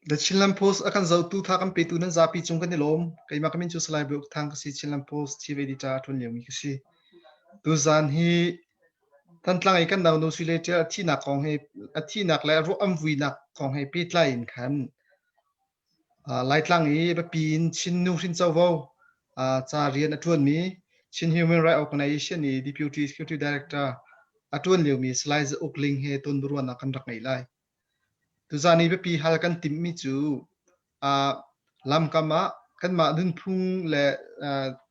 The Chinland Post a kan zohtu tha kan petu nan zapi cung kan i lawm. Keimah ka min cu Salai Bawi Uk Thang ka si. Chinland Post Chief Editor a ṭuan liomi ka si. Tuzaan hi Thantlang i kan naunu Sui Le Ṭial a thihnak kong he a thihnak le a ruah an vuinak kong he pehtlai in khan Laitlang i biapi in Chin nuhrin covo ca rian a ṭuanmi Chin Human Rights Organization i Deputy Executive Director a ṭuan liomi Salai Za Uk Ling he tonbiaruahnak kan rak ngeih lai. Tuzaan i biapi hal kan timhmi cu lamkam ah kanmah nunphung le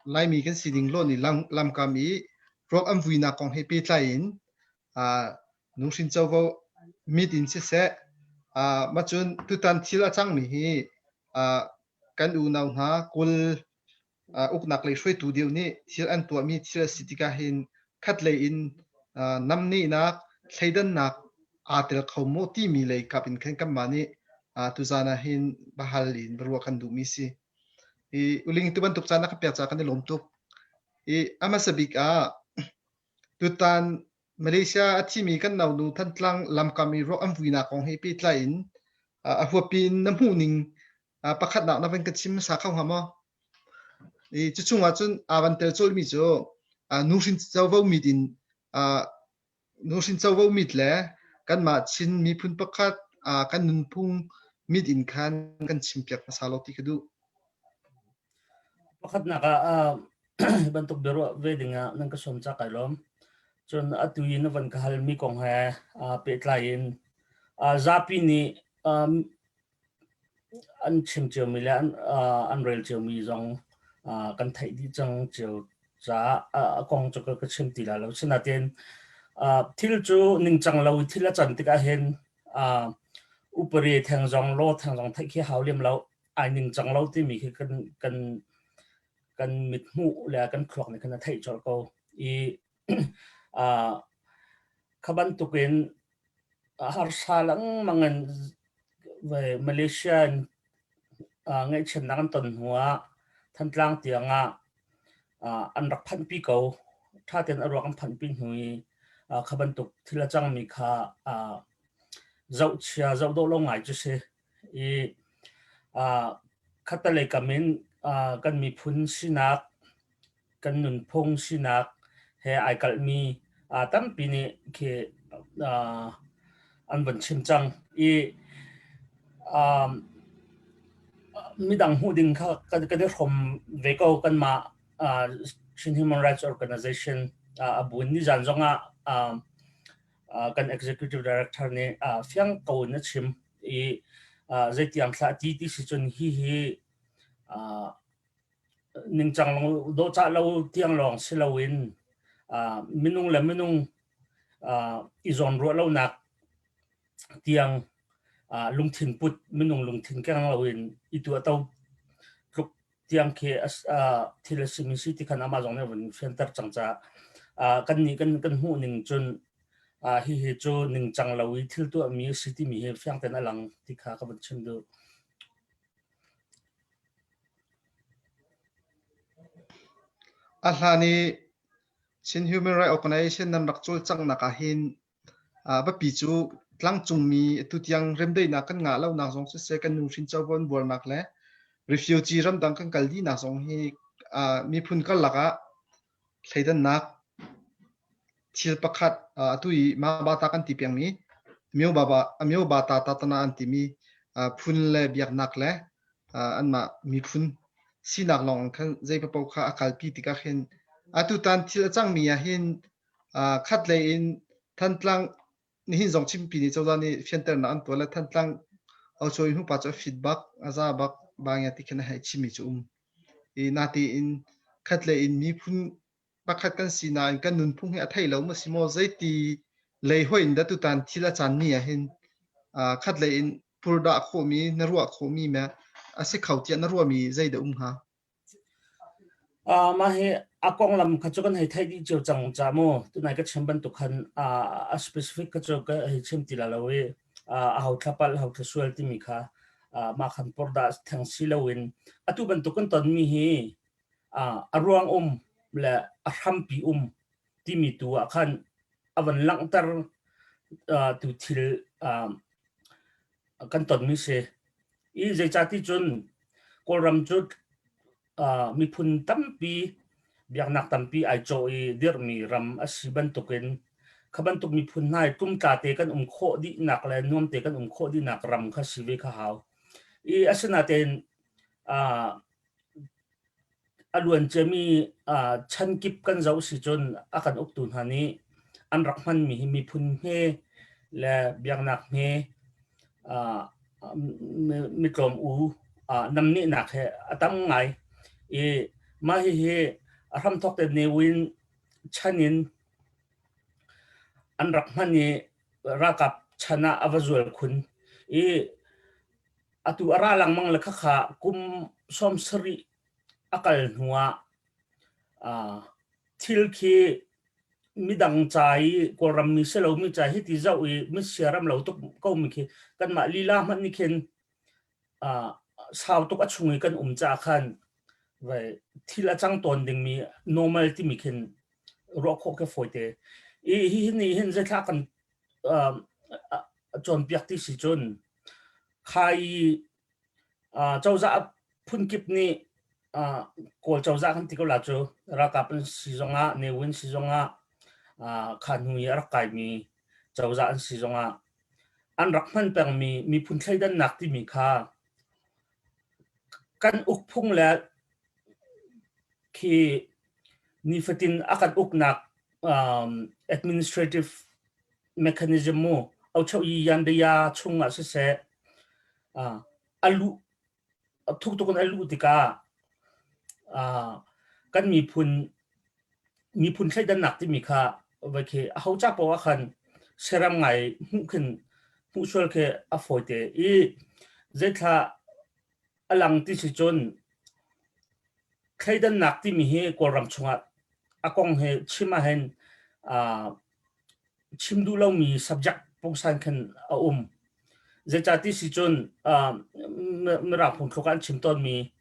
Laimi kan sining lawn i lamkam i ruak an vuinak kong he pehtlai in nuhrin covo mit in siseh, mah cun tutan thil a cangmi hi kan unau hna Kawl uknak lei hruaitu deuh nih thil an tuahmi thil a si tikah hin khatlei in namnehnak, thleidannak aa tel kho maw timi lei kap in khan kanmah nih tuzaan ah hin biahal in biaruah kan duhmi si. I uling tu bantuk caan na ka pek caah kan i lawm tuk. I a hmasa bik ah tutan Malaysia a thimi kan naunu Thantlang lamkam i ruak an vuinak kong he pehtlai in a huapi in na hmuhning pakhatnak na van ka chim hmasa kho hnga maw? I cu chungah cun aa van tel colmi cu nuhrin covo mit in nuhrin covo mit le kanmah Chin miphun pakhat kan nunphung mit in khan kan chimpiak hmasa lo ti ka duh. Pakhatnak ah hi bantuk biaruah ve dingah nan ka sawm ca kai lawm. Cun atu i na van ka halmi kong he pehtlai in zapi nih an chim ciomi le an rel ciomi zong kan theih dih cang cio caah a kong cu ka chim ti lai lo. Sinain thil cu ningcang lo i thil a can tikah hin upari theng zong law theng zong theih khi hau lem lo. Ai ningcang lo timi khi kan kan kan mithmuh le kan thluak nih khan a theih colh ko. I kha bantukin harsa lengmang in Malaysia in ngaihchiatnak an ton hnuah Thantlang tiangah an rak phanhpi ko. Ṭha tein a ruak an phanhpi hnu i kha bantuk thil a cangmi kha zohchia zoh dawh lo ngai cu si. I khattelei kam in kan miphun sinak kan nunphung sinak he ai kalhmi tampi nih khi an von chim cang i midang hmuh ding kha kan i hrawm ve ko kanmah Chin Human Rights Organization a bu nizan zongah kan executive director nih fiang ko in a chim i zeitiang thlah ti ti si cun hi hi Ningcang dawhcah lo tiang lawng si loin minung le minung i zawnruah lonak tiang lungthin put minung lungthin keng loin i tuahto tluk tiang khi thil a simi si ti khan amah zong nih a vun fianter cang caah kannih kan kan hmuh ning cun hihi cu ningcang lo i thil tuahmi a si timi hi fiang tein a lang ti kha ka vun chim duh. A hlan i Chin Human Rights Organization nan rak cawlcanghnak ahhin biapi cu tlangcungmi atu tiang remdaihnak kan ngah lonak zong siseh, kan nuhrin covo an buarnak le refugee ramdang kan kal dihnak zong hi miphun karlak ah thleidannak thil pakhat atu i Mabata kan ti pengmi Myobata Tatana an timi phun le biaknak le anmah miphun sinak lawng in khan zei paoh kha a kalpi tikah hin atutan thil a cangmi ah hin khatlei in Thantlang nihin zong Chinpi nih cozah nih fianternak an tuah le Thantlang Auchawi hnupa cu a fit bak a za bak bangya ti khin a hei chimmi cu um i natein khatlei in miphun pakhat kan si nain kan nunphung hi a thei lo maw si maw zeiti lei hoi in dah tutan thil a caan ni ah hin khat lei in purdah khawhmi na ruah khawhmi me a si kho tiah na ruahmi zei dah um hnga? Uh, mah hi a konglam kha cu kan hei theih dih cio cang ca mu tunai ka chim bantuk khan a specific kha cu ka hei chim ti la lo i a ho thlapal ho thlasual timi kha mah khan pordah theng si loin atu bantuk kan tonmi hi a ruang um le a hrampi um timi tu ah khan a van langhter tu thil kan tonmi si. I zeicati cun Kawlram cu miphun tampi biaknak tampi ai cawh i dirhmi ram a si bantukin kha bantuk miphun hna i tlumtla te kan um khawh dihnak le nuam te kan um khawh dihnak ram kha si ve kha hau. I asinain a luanciami chan kip kan zoh si cun a kan uktu hna nih an rak hmanmi hi miphun hme le biaknak hme mitlawm u namnehnak he a tam ngai i mah hihi a hramthawk te Ne Win chan in an rak hman i ralkap chan ah a va zual khun i Atu a ra lengmang le khakha kum 70 a kal hnuah thil khi midang ca i Kawlram mi si lomi ca hiti zoh i misiaram lo tuk komi khi kanmah lila hmanh nih khin sau tuk a chung i kan um caah khan vai thil a cang tawn dingmi normal timi khin ruah khawh khi fawite. I hihi nih hin zeithla kan cawnpiak ti si cun Kha i cozah phunkip nih Kawl cozah kan ti ko la cu ralkap an si zongah Ne Win si zongah kha hnu i a rak kaimi cozah an si zongah an rak hman pengmi miphun thleidannak timi kha kan ukphung le khi nifatin a kan uknak administrative mechanism mu aucho yi yandaya chungah siseh a luh thuk tuk in a luh tikah kan miphun miphun thleidannak timi kha vai khi a ho ca poah khan seram ngai hmuh khin hmuh sual khi a fawi te i zeithla a lang ti si cun thleidannak timi hi Kawlram chungah a kong he chim ahhin chim duh lomi subject pungsan khan a um. Zeicahti si cun Mirang phungthluk ah an chim tawnmi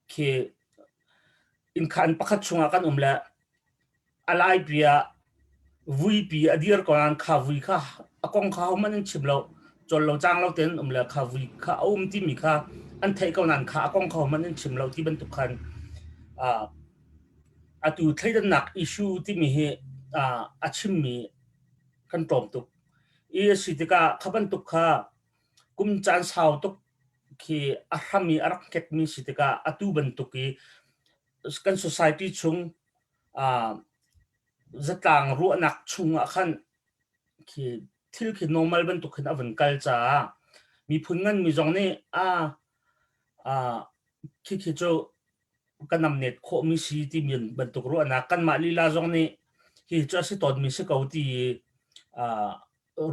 khi innkhaan pakhat chungah kan um le a laipi ah vuipi a dir ko nain kha vui kha a kong kha hohmanh an chim lo. Cawl lo cang lo tein an um le kha vui kha a um timi kha an theih ko nain kha a kong kha hohmanh an chim lo ti bantuk khan Atu thleidannak issue timi hi a chimmi kan tlawm tuk. I a si tikah kha bantuk kha kum caan sau tuk khi a hram i a rak hnekmi si tikah atu bantuk i kan society chung zatlang ruahnak chung ah khan khi thil khi normal bantuk khin a vun kal caah miphun nganmi zong nih a khikhi cu ka namnet khawhmi si timi bantuk ruahnak kanmah lila zong nih hi cu a si tawnmi si ko ti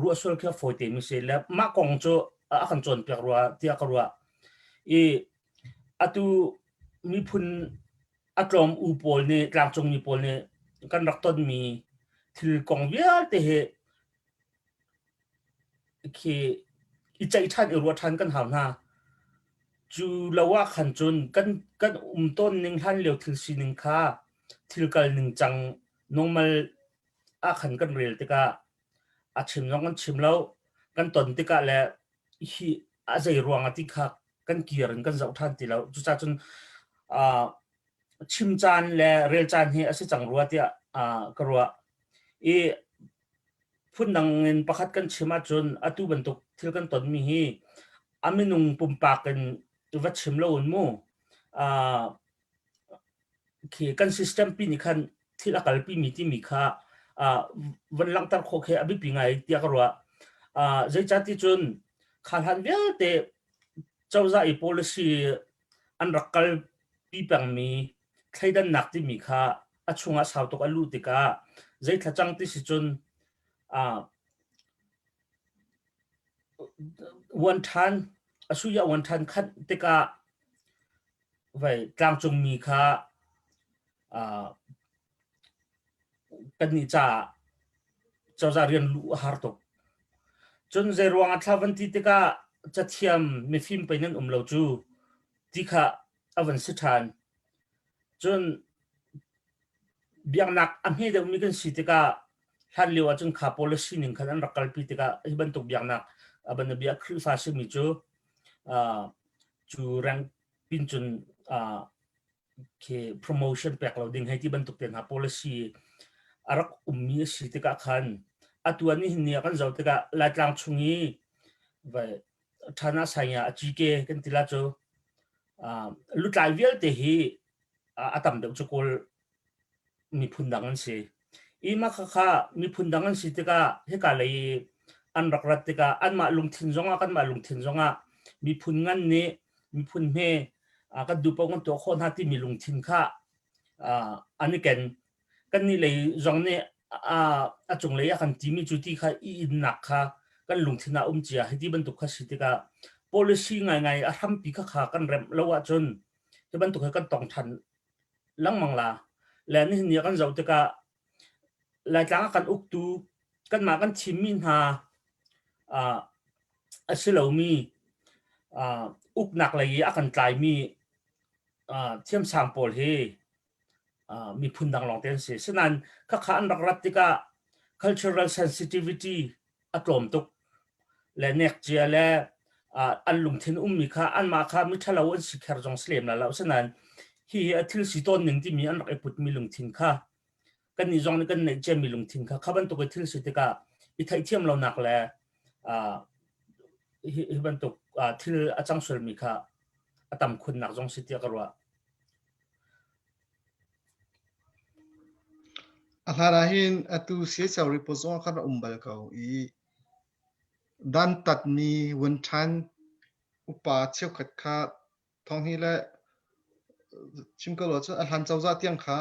ruah sual khi a fawi temi si le mah kong cu a kan cawnpiak rua tiah ka ruah i atu miphun a tlawm u pawl nih tlangcungmi pawl nih kan rak tonmi thil kong vialte hi khi i ceih ṭhan i ruah ṭhan kan hau hna. Cu lo ah khan cun kan kan um tawn ning hlan lio thil sining kha thil kal ning cang normal ah khan kan rel tikah a chim zong kan chim lo kan ton tikah le hi a zei ruang ah ti kha kan kir in kan zoh ṭhan ti lo. Cucaah cun uh, chim caan le rel caan hi a si cang rua tiah uh, ka ruah. I Phundang in pakhat kan chim ahcun atu bantuk thil kan tonmi hi a minung pumpak in va chim lo in mu uh, khi kan system pi nih khan thil a kalpi mi timi kha uh, van langhter khawh khi a biapi ngai tiah ka ruah. Uh, zeicahti cun kha hlan vialte cozah i policy an rak kalpi pengmi thleidannak timi kha a chungah sau tuk a luh tikah zei thlacang ti si cun uh, uan ṭhan a suya uan ṭhan khat tikah vai tlangcungmi kha uh, kannih caah cozah rian luh a har tuk. Cun zei ruang ah thla van ti tikah cathiam mifim pei nan um lo cu ti kha a van si ṭhan. Cun biaknak a hme deuhmi kan si tikah hlan lio ahcun kha policy ning khan an rak kalpi tikah hi bantuk biaknak a banabia Khrihfa simi cu. Cu rank pin cun khi promotion pek lo ding hei ti bantuk te hna policy a rak ummi a si tikah khan atu ah nihin ni ah kan zoh tikah Laitlang chung i vai ṭhana saiya a cike kan ti la cu lutlai vialte hi a tam deuh cu Kawl miphun dang an si. I mah khakha miphun dang an si tikah hika lei an rak rat tikah anmah lungthin zongah kanmah lungthin zongah miphun ngan nih miphun hme kan duh paoh kan tuah khawh hna timi lungthin kha an i ken. Kannih lei zong nih a cunglei a kan timi cu ti kha i innak kha kan lungthin ah um cia hiti bantuk kha si tikah policy ngaingai a hrampi kha kha kan remh lo ahcun hi bantuk hi kan tong ṭhan lengmang la. Le nihin ni ah kan zoh tikah Laitlang ah kan uktu kanmah kan thimmi hna a si lomi uknak lei i a kan tlaimi thiamsang pawl hi miphun dang lawngte an si. Sinain khakha an rak rat tikah cultural sensitivity a tlawm tuk le nekcia le an lungthin ummi kha anmah kha miṭhalo an si kher zong si lem la lo. Asinain hihi a thil si tawn ning timi an rak i putmi lungthin kha kannih zong nih kan neih ciami lungthin kha kha bantuk i thil si tikah i theihthiam lonak le hi bantuk thil a cang sualmi kha a tam khunnak zong si tiah ka ruah. A hlan ahhin atu CHO report zong ah khan a um bal ko i dantatmi vuanṭhan upa cheukhat kha thong hi le chim ko lo cun a hlan cozah tiang kha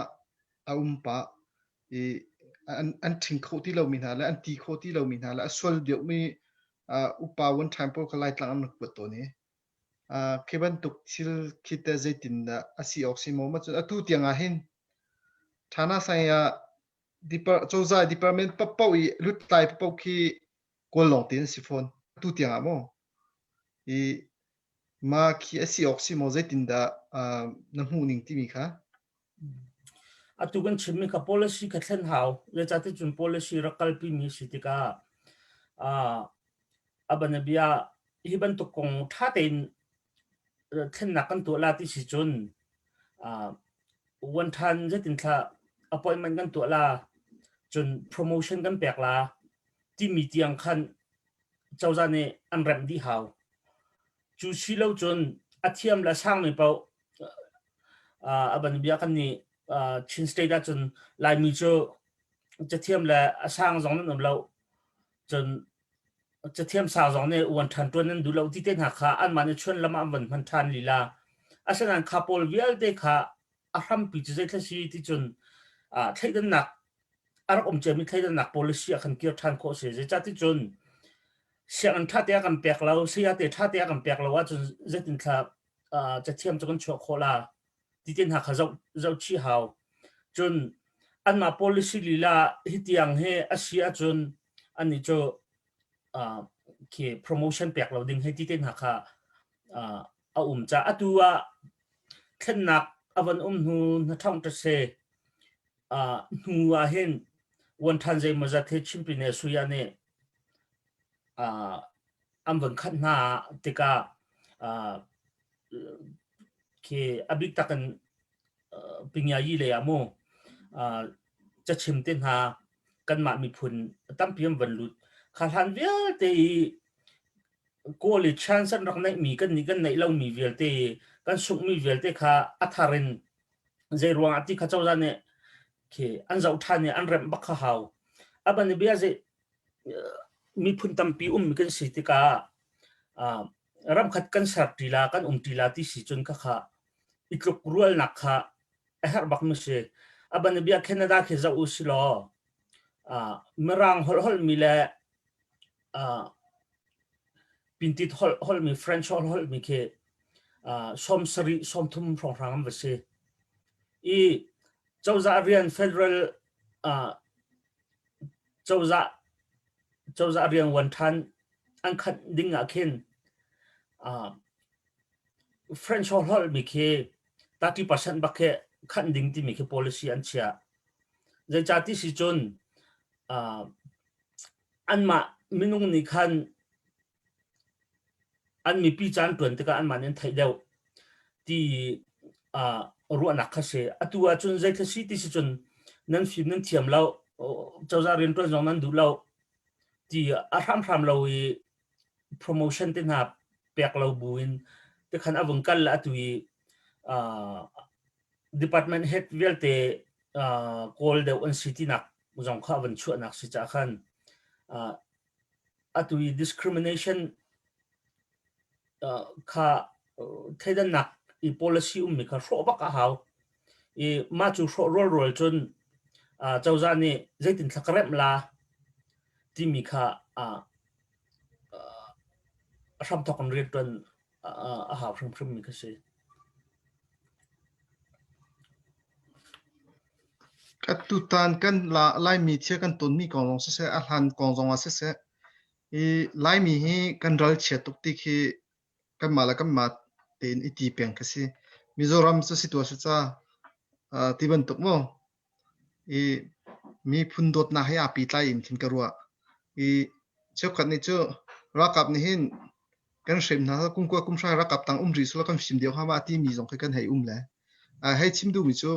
a um pah i an an ṭhing kho ti lomi hna le an ti kho ti lomi hna le a sual deuhmi upa vuanṭhan pawl kha Laitlang an rak kuat tawn i Khi bantuk thil khi teh zeitindah a si awk si maw? Cun atu tiang ah hin Thana Sai ah cozah department paohpaoh i lutlai paohpaoh khi Kawl lawngte an si fawn. Atu tiang ah maw? I mah khi a si awk si maw? Zeitindah na hmuh ning timi kha? Atu kan chimmi kha policy kha thlen hau. Zeicahtiah cun policy rak kalpimi si tikah a banabia hi bantuk kong ṭha tein thlennak kan tuah la ti si cun one ṭhan zeitin thla appointment kan tuah la cun promotion kan pek la timi tiang khan cozah nih an remh dih hau. Cu si lo cun a thiam le a sangmi paoh a banbia kan nih Chin state ahcun Laimi cu cathiam le a sang zong nan um lo cun cathiam sang zong nih uan ṭhan ṭuan nan duh lo ti te hna kha anmah nih chuan lam ah an von hman ṭhan lila. Asinain kha pawl vialte kha a hrampi cu zeithla si ti cun thleidannak a rak um ciami thleidannak policy ah khan kir ṭhan khawh a si. Zeicahti cun sianginn ṭha te a kan pek lo, saya te ṭha te a kan pek lo ahcun zeitin thla cathiam cu kan chuah khawh la ti te hna kha zoh zoh chih hau. Cun anmah policy lila hi tiang hi a si ahcun annih cu khi promotion pek lo ding hei ti te hna kha a um ca atu ah thlennak a van um hnu na thong ta se hnu ah hin wan than zei maw zat he chimpine suya nih an van khat hna tikah khi a bik tak in Pingyayi lei ah mu cachim te hna kanmah miphun tampi an van lut kha hlan vialte i Kawl i chance an rak neihmi kan nih kan neih lomi vialte i kan sunghmi vialte kha a thar in zei ruangah ti kha cozah nih khi an zoh ṭhan i an remh bak kha hau. A ban bia zei miphun tampi ummi kan si tikah ramkhat kan ser ṭi la kan um ṭi la ti si cun khakha i tluk rualnak kha a herh bak mi si. A ban bia Canada khi zoh u si law Mirang holh holhmi le pintit holh holhmi French holh holhmi khi 70 30 hrawnghrang an va si. I cozah rian federal cozah cozah rian uan ṭhan an khanh ding ah khin French holh holhmi khi 30% bak khi khanh ding timi khi policy an chiah. Zeicah ti si cun anmah minung nih khan. An mipi ca an ṭuan tikah anmah nih an theih deuh ti ruahnak kha si. Atu ahcun zeithil si ti si cun nan fim nan thiam lo, cozah rianṭuan zong nan duh lo ti a hramhram lo i promotion te hna pek lo buin tikhan a vung kal le atu i department head vialte kawl deuh an si tinak zong kha a van chuahnak si caah khan atu i discrimination kha thleidannak i policy ummi kha hrawh bak a hau i mah cu hrawh rualrual cun cozah nih zeitin thla ka remh la timi kha a hramthawk in rianṭuan a hau hrimhrimmi kha si. Atutan kan Laimi thil kan tonmi kong zong siseh, a hlan kong zongah siseh, hi Laimi hi kan ralchia tuk ti khi kanmah le kanmah tein i ti peng khi si. Mizoram cu si tuah si ca ti bantuk maw? I miphun dawtnak he aa pehtlai in khin ka ruah. I cheukhat nih cu ralkap nih hin kan hrem hna kum kua kum hra ralkap tang um rih selaw kan fim deuh hnga ma timi zong khi kan hei um le. Hei chim duhmi cu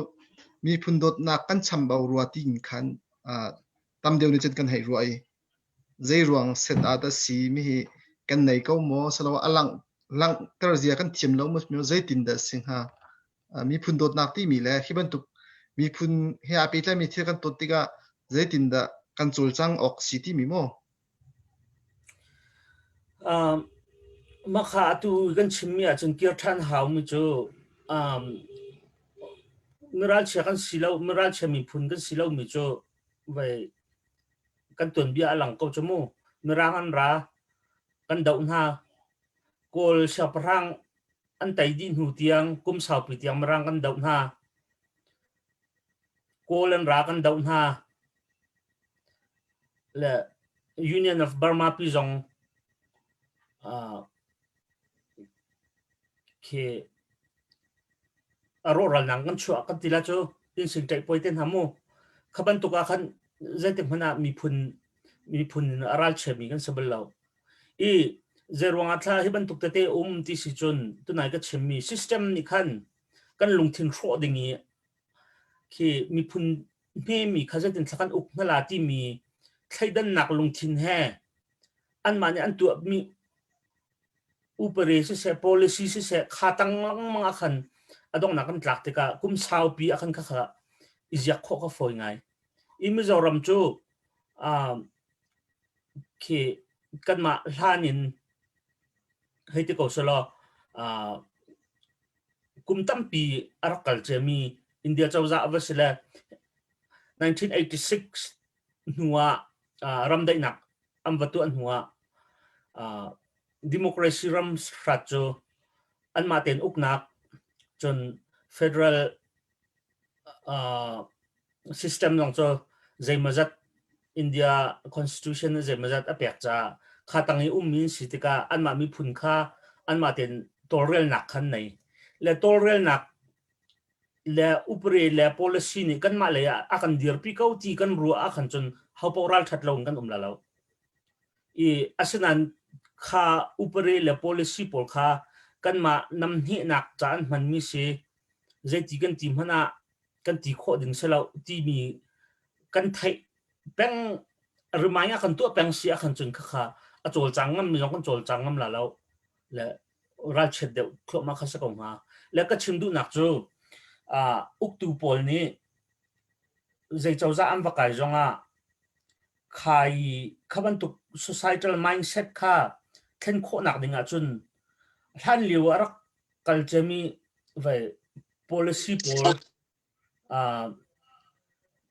miphun dawtnak kan chambau rua tiin khan tam deuh nih cun kan hei ruah i zei ruang set ah dah si mi hi kan nei ko maw selaw a langh langhter zia kan thiam lo maw zeitin dah si hnga? Miphun dawtnak timi le hi bantuk miphun he aa pehtlaimi thil kan ton tikah zeitindah kan cawlcang awk si timi maw? Um, mah kha atu kan chimmi ahcun kir ṭhan haumi cu um, miralchia kan si lo, miralchia miphun kan si lomi cu vai kan tuanbia a lang ko cu mu. Mirang an ra, kan doh hna. Kawl siangpahrang an tei dih hnu tiang kum saupi tiang Mirang kan doh hna. Kawl an ra kan doh hna. Le Union of Burma pi zong uh, khi a rawhralnak kan chuah kan ti la cu insing ṭaih puai te hna mu kha bantuk ah khan zeitik hmanh ah miphun miphun a ralchiami kan si bal lo I zeiruang ah thla hi bantuk tete um ti si cun tunai ka chimmi system nih khan kan lungthin hrawh ding i khi miphun hmemi kha zeitin thla kan uk hna la timi thleidannak lungthin he anmah nih an tuahmi upare siseh policy siseh kha tang lengmang ah khan a donghnak kan tlak tikah kum saupi ah khan khakha i ziak khawh kha fawi ngai. I Mizoram cu khi kanmah hlan in hei ti ko selaw kum tampi a rak kal ciami India cozah a va si le 1986 hnu ah ramdaihnak an va tuah hnu ah democracy ram hrat cu anmah tein uknak cun federal system zong cu zeimawzat India constitution nih zeimawzat a pek caah kha tang i ummi an si tikah anmah miphun kha anmah tein tawlrelnak khan nei le tawlrelnak le upre le policy nih kanmah lei ah a kan dirpi ko ti kan ruah ah khan cun hopaoh ralṭhat lo in kan um la lo. I asinain kha upre le policy pawl kha kanmah namhnehnak ca an hmanmi si zeiti kan ti hmanh ah kan ti khawh ding si lo timi kan theih peng remind ah kan tuah peng si ah khan cun khakha a cawlcang ngam mi zong kan cawlcang ngam la lo le ralchiat deuh thluahmah kha si ko hnga le ka chim duhnak cu uh, uktu pawl nih zei cozah an va kai zong ah khai kha bantuk societal mindset kha thlen khawhnak ding ah cun hlan lio a rak kal ciami vai policy pawl uh,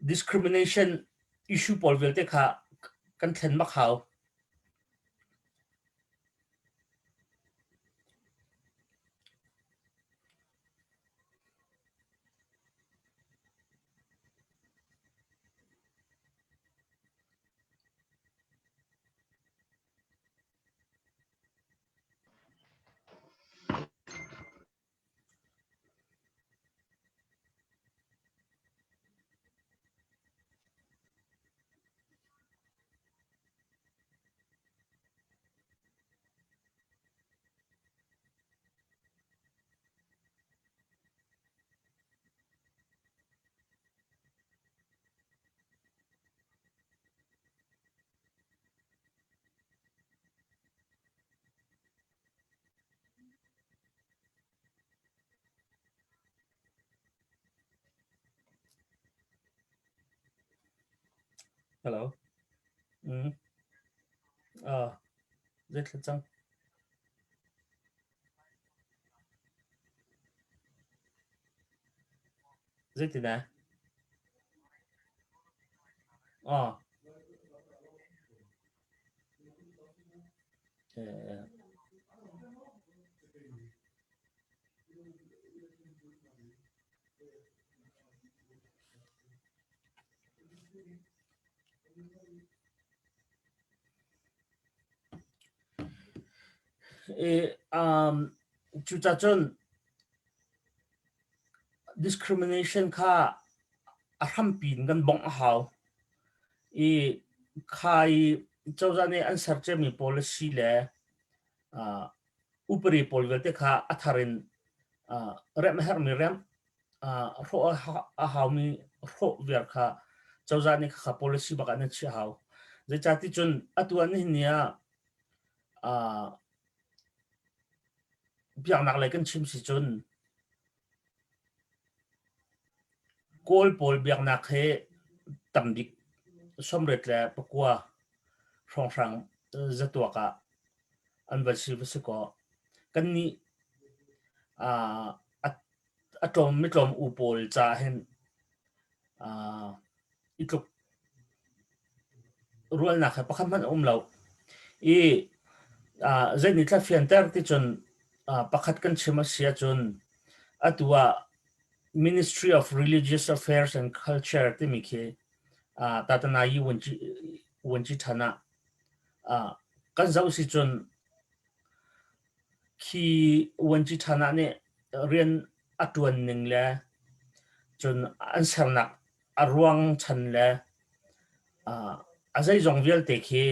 discrimination issue pawl vialte kha kan thlen bak hau. Hello. Mm. Ah, zeithla cang. Zeitin eh? Ah. Eh, Eh, um, cucacun discrimination kha a hrampi in kan bongh a hau. I kha i cozah nih an ser ciami policy le uh, upari pawl vialte kha a thar in uh, remh a herhmi remh, uh, hrawh a haumi hrawh viar kha cozah nih kha policy bak ah nan chiah hau. Zeicahti cun atu ah nihin ni ah uh, biaknak lei kan chim si cun Kawl pawl biaknak hi tambik 89 hrawnghrang zatuak ah an van si va si kaw kannih a tlawm mitlawm u pawl caah hin i tluk rualnak he pakhat hmanh a um lo. I zei nih thla fianter ti cun pakhat kan chim a si ahcun atu ah Ministry of Religious Affairs and Culture timi khi Tatanayi Vuanci ṭhan ah kan zoh si cun khi vuanci ṭhan ah nih rian a ṭuan ning le cun an sernak a ruang chan le a zeizong vialte khi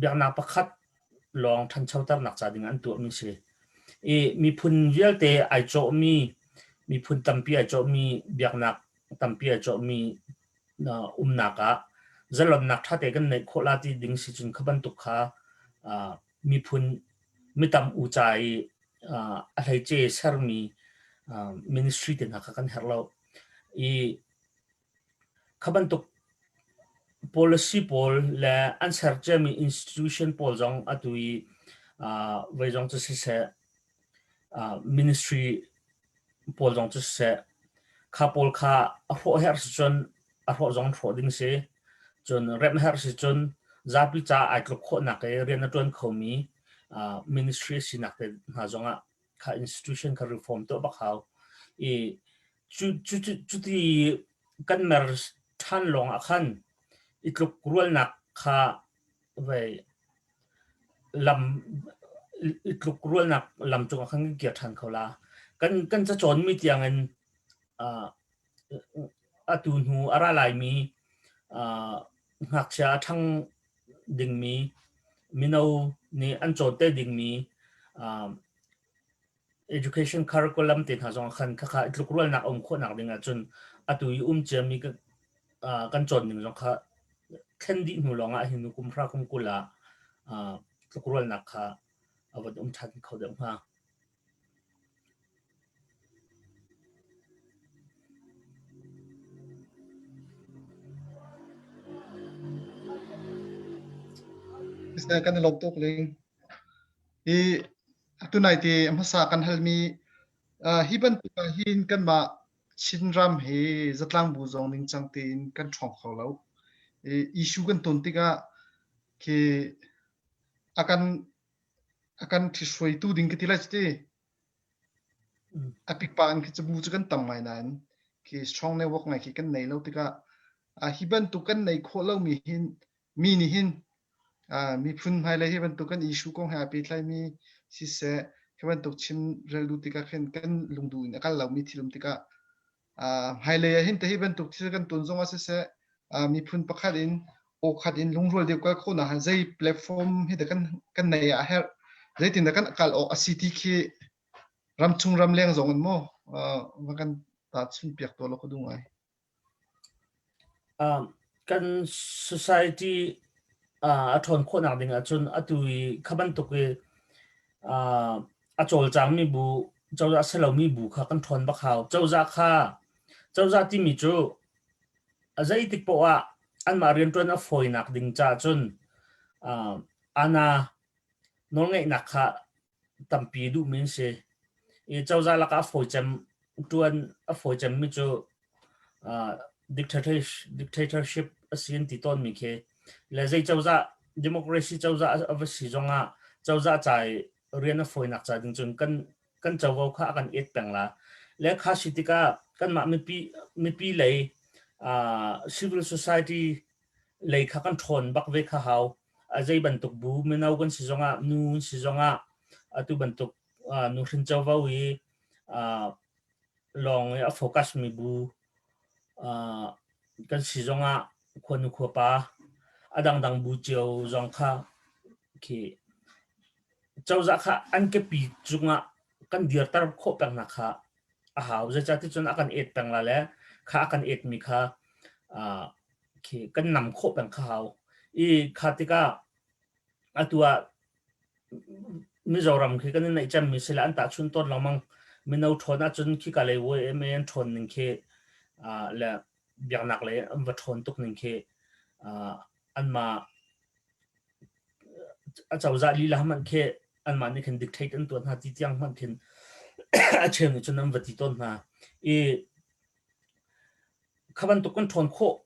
biaknak pakhat lawng ṭhanchoternak ca ding an tuahmi si. I miphun vialte ai cawhmi, miphun tampi ai cawhmi, biaknak tampi ai cawhmi umnak ah zalonnak ṭhate kan neih khawh la ti ding si cun kha bantuk kha miphun mitam u ca i a hleice sermi ministry te hna kha kan herh lo. I kha bantuk policy pawl le an ser ciami institution pawl zong atu i voi zong cu siseh ministry pawl zong cu siseh kha pawl kha a hrawh herh si cun a hrawh zong hrawh ding si cun remh herh si cun zapi ca ai tluk khawhnak i rian a ṭuan khomi ministry sinak te hna zongah kha institution kha reform tuah bak hau i cu cu cuti kan mer ṭhan lawng ah khan i tluk rualnak kha vei lam i tluk rualnak lam cungah khan kan kir ṭhan kho la. Kan kan cacawnmi tiangin uh, atu hnu a ra laimi uh, ngakchia a ṭhang dingmi mino nih an cawn te dingmi uh, education curriculum te hna zong khan khakha i tlukrualnak um khawhnak ding ahcun atu i um ciami kan cawn ning zong kha thlen dih hnu lawng ah hin kum hra kum 20 ah tlukrualnak kha a van um ṭhan kho deuh hnga. Kan i lawm tuk ling. Hi Tunai te a hmasa kan halmi hi bantuk ah hin kanmah Chinram hi zatlangbu zong ningcang tein kan ṭhawng kho lo. Issue kan ton tikah khi a kan a kan ṭhithruaitu ding ka ti lai cuti. A pikpa in khi cu bu cu kan tam ngai nain khi strong network ngai khi kan nei lo tikah hi bantuk kan nei khawh lomi hin mi nih hin miphun hmailei hi bantuk kan issue kong he aa pehtlaimi siseh hi bantuk chim rel duh tikah khin kan lungduh in a kal lomi thil um tikah hmailei ah hin te hi bantuk thil kan ton zong ah siseh miphun pakhat in aw khat in lungrual deuh kal khawhnak ah zei platform hi dah kan kan nei ah a herh zeitin dah kan kal awk a si ti khi ramchung ramleng zong in maw va kan tahchun piak tuah law ka duh ngai. Kan society a ṭhawn khawhnak ding ahcun atu i kha bantuk i a cawlcangmi bu, cozah a si lomi bu kha kan ṭhawn bak hau. Cozah kha, cozah timi cu a zeitik poah ah. anmah rianṭuan a fawinak ding caah cun ana nawlngeihnak kha tampi duhmi an si. I cozah lakah a fawi cem ṭuan a fawi cemmi cu dictatorship a si an ti tawnmi khi le zei cozah democracy cozah a va si zongah cozah ca i rian a fawinak ca ding cun kan kan covo kha a kan et peng la. Le kha si tikah kanmah mipi mipi lei civil society lei kha kan ṭhawn bak ve kha hau. A zei bantuk bu mino kan si zongah nu kan si zongah atu bantuk nuhrin covo i lawng i a focus mi bu kan si zongah khuanu khuapa a dangdang bu cio zong kha khi cozah kha an kepi cungah kan dirter khawh pengnak kha a hau. Zeicahticun a kan et peng la le kha a kan etmi kha khi kan nam khawh peng kha hau. I kha tikah atu ah Mizoram khi kan i neih cemmi si le an tahchun tawn lengmang. Mino ṭhawn ahcun khika lei YMA an ṭhawn ning khi le biaknak lei an va ṭhawn tuk ning khi anmah a cozah lila hmanh khi anmah nih khin dictate an tuah hna ti tiang hmanh khin a cheu nih cun an va ti tawn hna. I kha bantuk kan ṭhawn khawh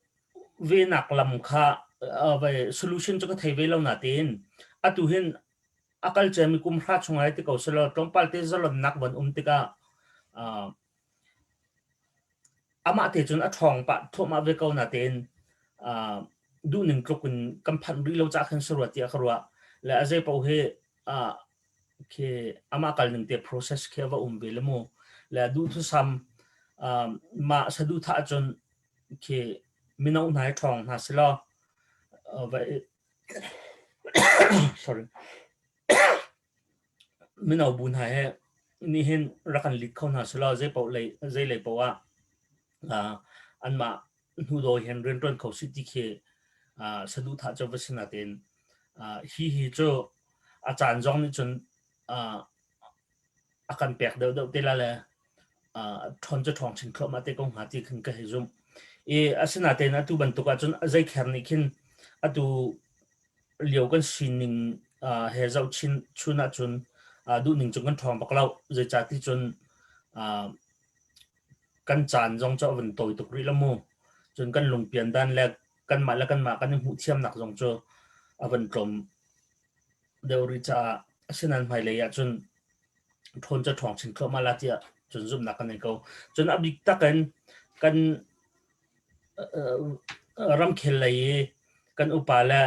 ve nak lam kha vai solution cu ka thei ve lo natein atu hin a kal ciami kum hra chung ai ti ko selaw tlawmpal te zalonnak van um tikah amah te cun a ṭhawng pah thluahmah ve ko natein duhning tluk in kan phanh rih lo cah khin si rua tiah ka ruah. Le a zei paoh hi khi amah kal ning te process khi a va um ve le mu. Le duhthusam mah saduhthah ahcun khi mino hna hi ṭhawng hna selaw va sorry Mino bu hna he nihin rak kan lit kho hna selaw zei paoh lei zei lei paoh ah anmah hnudawi hin rianṭuan kho sih ti khi saduhthah cu va si natein hi hi cu a caan zong nih cun a kan pek deuhdeuh te la le ṭhawn cu ṭhawng chin thluahmah te ko hnga ti khin ka hei zumh. I asinatein atu bantuk ahcun zeikher nih khin atu lio kan sining he zoh chin chun ahcun duhning cu kan ṭhawng bak lo. Zeicahti cun kan caan zong cu a vun tawi tuk rih lo mu. Cun kan lungpian dan le kanmah le kanmah kan i hmuh thiamnak zong cu a van tlawm deuh rih caah asinain hmailei ahcun ṭhawn cu ṭhawng chin thluahmah la tiah cun zumhnak kan nei ko. Cun a bik tak in kan ramkhel lei i kan upa le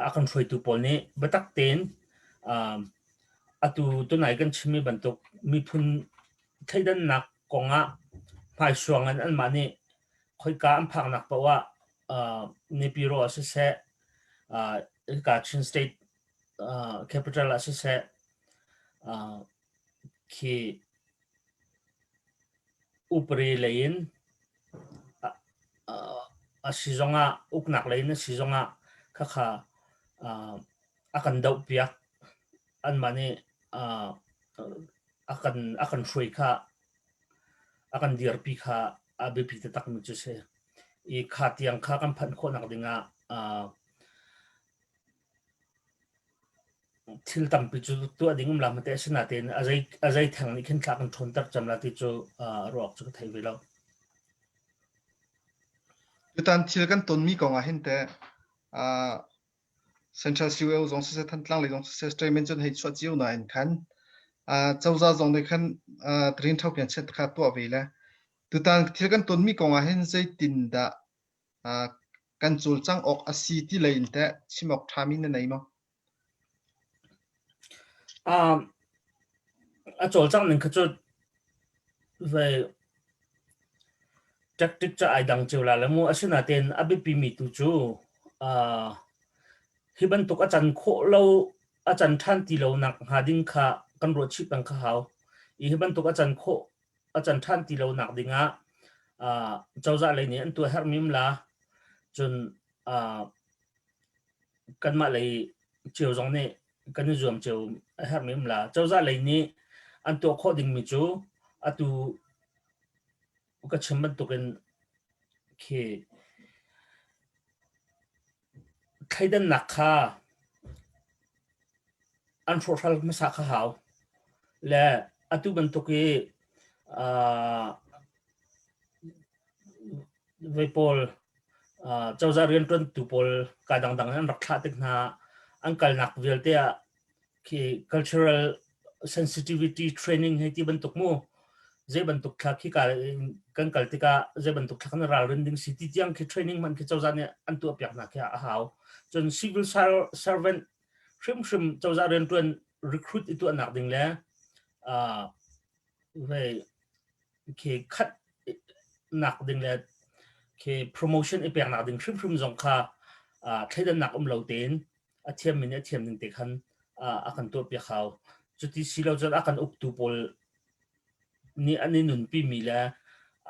a kan hruaitu pawl nih biatak tein atu tunai kan chimmi bantuk miphun thleidannak kongah hmaisuang in anmah nih khoika an phaknak paoh ah Naypyidaw ah siseh, hika Chin State capital ah siseh khi upari lei in a si zongah uknak lei in a si zongah khakha a kan dohpiak anmah nih a kan a kan hruai kha a kan dirpi kha a biapi taktakmi cu si. I kha tiang kha kan phanh khawhnak dingah Thil tampi cu tuah ding um la hmete asinain a zei a zei theng nih khin thla kan ṭhawnter cem la ti cu ruak cu ka thei ve lo. Tutan thil kan tonmi kong ah hin teh Central COO zong siseh Thantlang lei zong siseh statement cun hei chuah cio nain khan cozah zong nih khan rin ṭho pian chiat kha tuah ve le tutan thil kan tonmi kong ah hin zeitin dah kan cawlcangh awk a si ti lei in teh chim awk ṭhami na nei maw? A cawlcangh ning kha cu zei tactic cu ai dang cio la le mu. Asinain a biapimi tu cu hi bantuk a can khawh lo a can ṭhan ti lo nak hnga ding kha kan ruah chih peng kha hau. I hi bantuk a can khawh a can ṭhan ti lo nak ding ah cozah lei nih an tuah herhmi um la. Cun kanmah lei cio zong nih kan i zuam cio a herhmi um la. Cozah lei nih an tuah khawh dingmi cu atu ka chim bantukin khi. Thleidannak kha an hrawhhral hmasa kha hau. Le atu bantuk i vei pawl cozah rianṭuantu pawl ka dangdang in an rak thlah tik hna an kalnak vialte ah khi cultural sensitivity training hei ti bantuk mu zei bantuk thla khi ka kan kal tikah zei bantuk thla kan ralrin ding si ti tiang khi training man khi cozah nih an tuah piak hna khi a hau. Cun civil servant hrimhrim cozah riantuan recruit i tuahnak ding le vei khi khat nak ding le khi promotion i peknak ding hrimhrim zong kha thleidannak um lo tein a thiammi nih a thiam ning te khan a kan tuahpiak hau. Cuti si lo cun a kan uktu pawl nih an i nunpimi le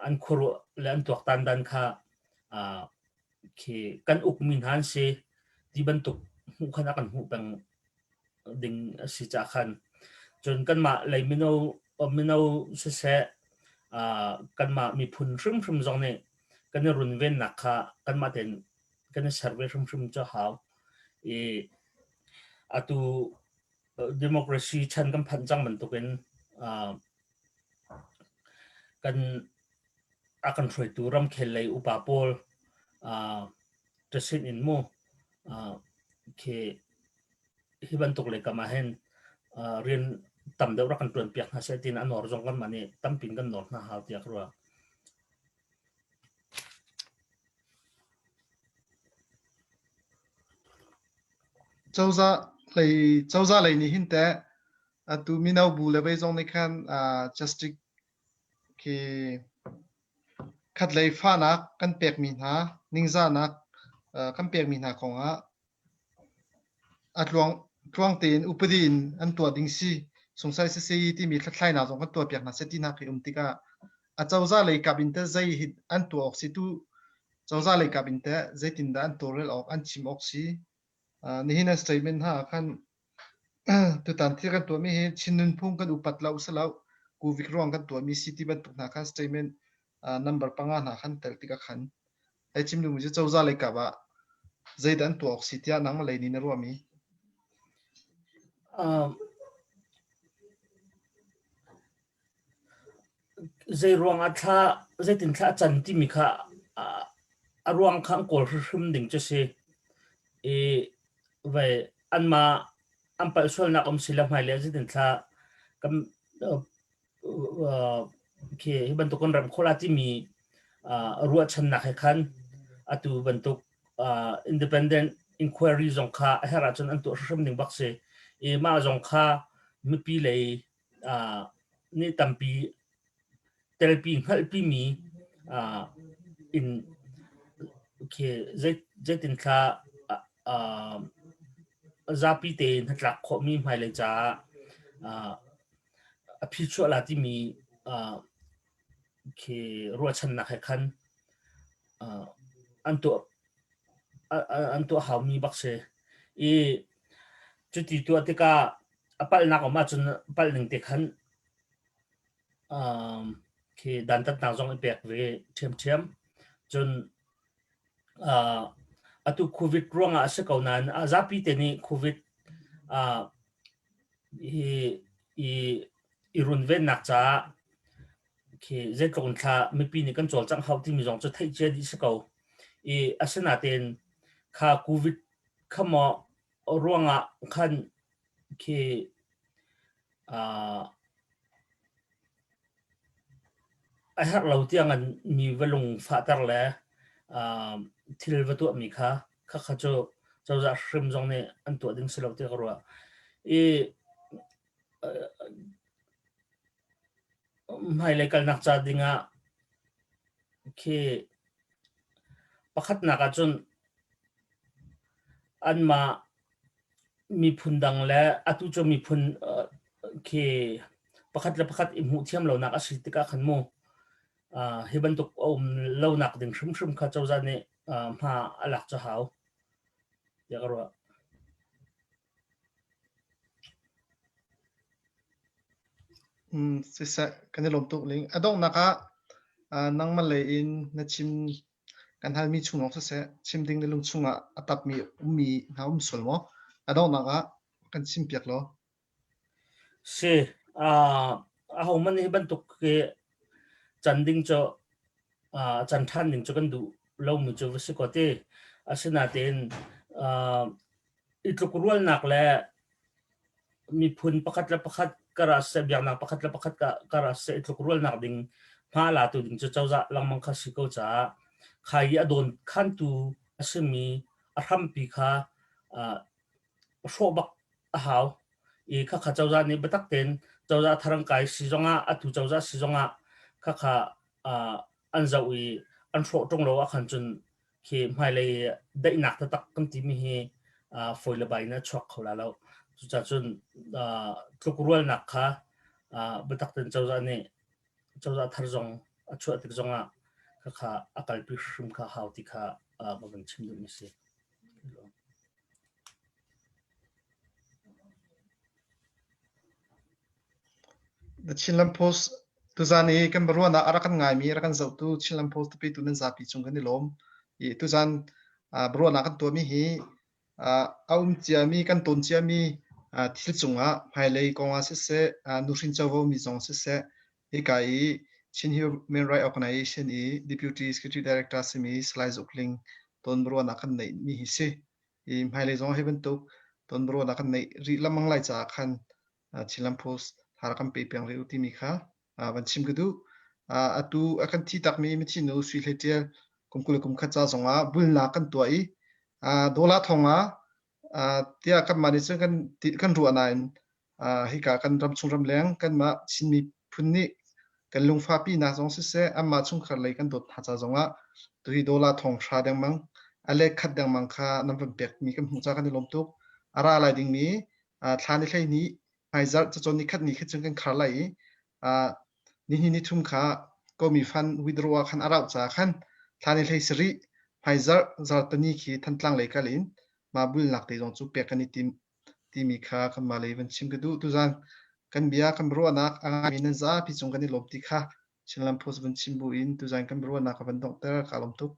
an khuaruah le an tuaktan dan kha khi kan ukmi hna an si ti bantuk hmuh khan a kan hmuh peng ding a si cah khan. Cun kanmah lei mino mino siseh kanmah miphun hrimhrim zong nih kan i runvennak kha kanmah tein kan i ser ve hrimhrim cu a hau. I atu democracy chan kan phanh cang bantukin kan a kan hruaitu ramkhel lei upa pawl ṭasin in mu khi hi bantuk lei kam ah hin rian tam deuh rak kan ṭuan piak hna seh tiin a nawr zong kanmah nih tampi in kan nawr hna hau tiah ka ruah. Cozah lei cozah lei nih hin teh atu mino bu le vei zong nih khan justice khi khatlei fahnak kan pekmi hna ningzahnak kan pekmi hna kongah A tluang tein upadi in an tuah ding si. Sungsai sisei timi hlathlainak zong kan tuahpiak hna seh tinak hi um tikah acozah lei kap in teh zei hi an tuah awk si tu cozah lei kap in teh zeitindah an tawlrel awk an chim awk si. Nihin an statement hna ah khan tutan thil kan tuahmi hi Chin nunphung kan upat lo si lo Covid ruang kan tuahmi si ti bantuk hna khan statement number panga hna khan tel tikah khan Hei chim duhmi cu cozah lei kap ah zeidah an tuah awk si tiah nangmah lei nih na ruahmi? Zei ruangah thla zeitin thla a can timi kha a ruang kha an kawl hrimhrim ding cu si. I vai anmah an palh sualnak um si le hmailei ah zeitin thla kan khi hi bantuk kan remh khawh la timi ruahchannak he khan atu bantuk independent inquiry zong kha a herh ahcun an tuah hrimhrim ding bak si. I mah zong kha mipi lei nih tampi telpi hngalhpi mi in khi zeitin thla zapi tein hnatlak khawhmi hmailei caah a phichuah la timi khi ruahchannak he khan an tuah an tuah haumi bak si. I cuti tuah tikah a palhnak um ahcun palh ning te khan khi dantatnak zong i pek ve ṭhiamṭhiam. Cun atu COVID ruangah a si ko nain a zapi te nih COVID hi i i runvennak caah khi zeitluk in thla mipi nih kan cawlcangh hau timi zong cu theih cia dih si ko. I asinain kha COVID kha maw ruangah khan khi a herh lo tiang in mi va lung fahter le thil va tuahmi kha khakha cu cozah hrim zong nih an tuah ding si lo tiah ka ruah. I hmailei kalnak ca dingah khi pakhatnak ahcun anmah miphun dang le atu cu miphun khi pakhat le pakhat i hmuh thiam lonak a si tikah khan mu hi bantuk a um lonak ding hrimhrim kha cozah nih hma a lak cu hau tiah ka ruah. Siseh, kan i lawm tuk ling. A donghnak ah nangmah lei in na chim. Kan halmi chung lawng siseh, chim ding na lung chungah a tapmi ummi hna um sual maw? A donghnak ah kan chimpiak law. Si, ahohmanh hi bantuk hi can ding cu can ṭhan ding cu kan duh lomi cu va si kaw ti. Asinain i tlukrualnak le miphun pakhat le pakhat kar ah siseh, biaknak pakhat le pakhat kar ah siseh i tlukrualnak ding hma latu ding cu cozah lengmang kha si ko caah kha i a dawn khantu a simi a hrampi kha hrawh bak a hau i khakha cozah nih biatak tein cozah thar an kai si zongah atu cozah si zongah khakha an zoh i an hrawh ṭung lo ahkhan cun khi hmailei daihnak taktak kan timi hi fawi le bai in a chuak kho la lo. Cucaah cun tlukrualnak kha biatak tein cozah nih cozah thar zong a chuah tik zongah khakha a kalpi hrim kha hau ti kha ka van chim duhmi si. The Chinland Post tuzan i kan biaruahnak a rak kan ngaimi a rak kan zohtu Chinland Post tapitu nan zapi cung kan i lawm. I tuzan biaruahnak kan tuahmi hi a um ciami kan tawn ciami thil cungah hmailei kong ah siseh, nuhrin covo mi zong siseh, hika i Chin Human Rights Organization i Deputy Secretary Director simi Salai Zuk Ling tawn biaruahnak kan neihmi hi si. I hmailei zong hi bantuk ton biaruahnak kan neih rih lengmang lai caah khan Chinland Post thar kan pe peng rih u timi kha van chim ka duh. Atu a kan thi takmi mithi nu Sui Hlei Ṭial kum 20 le kum khat ca zongah bulnak kan tuah i dawla thong ah tiah kanmah nih cun kan kan ruah nain hika kan ramchung ramleng kanmah Chin miphun nih kan lungfahpinak zong siseh anmah chungkhar lei kan dawt hna ca zongah tuhi dollar thong hra dengmang a let khat dengmang kha nan van pekmi kan hmuh ca kan i lawm tuk. A ra lai dingmi thla ni 12 hmaizarh cacawn ni khat ni khat cun kan khar lai i nihnih ni thum kha komi fan withdraw ah khan a rauh caah khan thla ni 17 hmaizarh zartani khi Thantlang lei kal in mah bulnak te zong cu pek kan i tim timi kha kanmah lei van chim ka duh. Tuzan kan bia kan biaruahnak a ngaimi nan zapi cung kan i lawm ti kha Chinland Post van chim bu in tuzan kan biaruahnak ka van donghter. Kaa lawm tuk.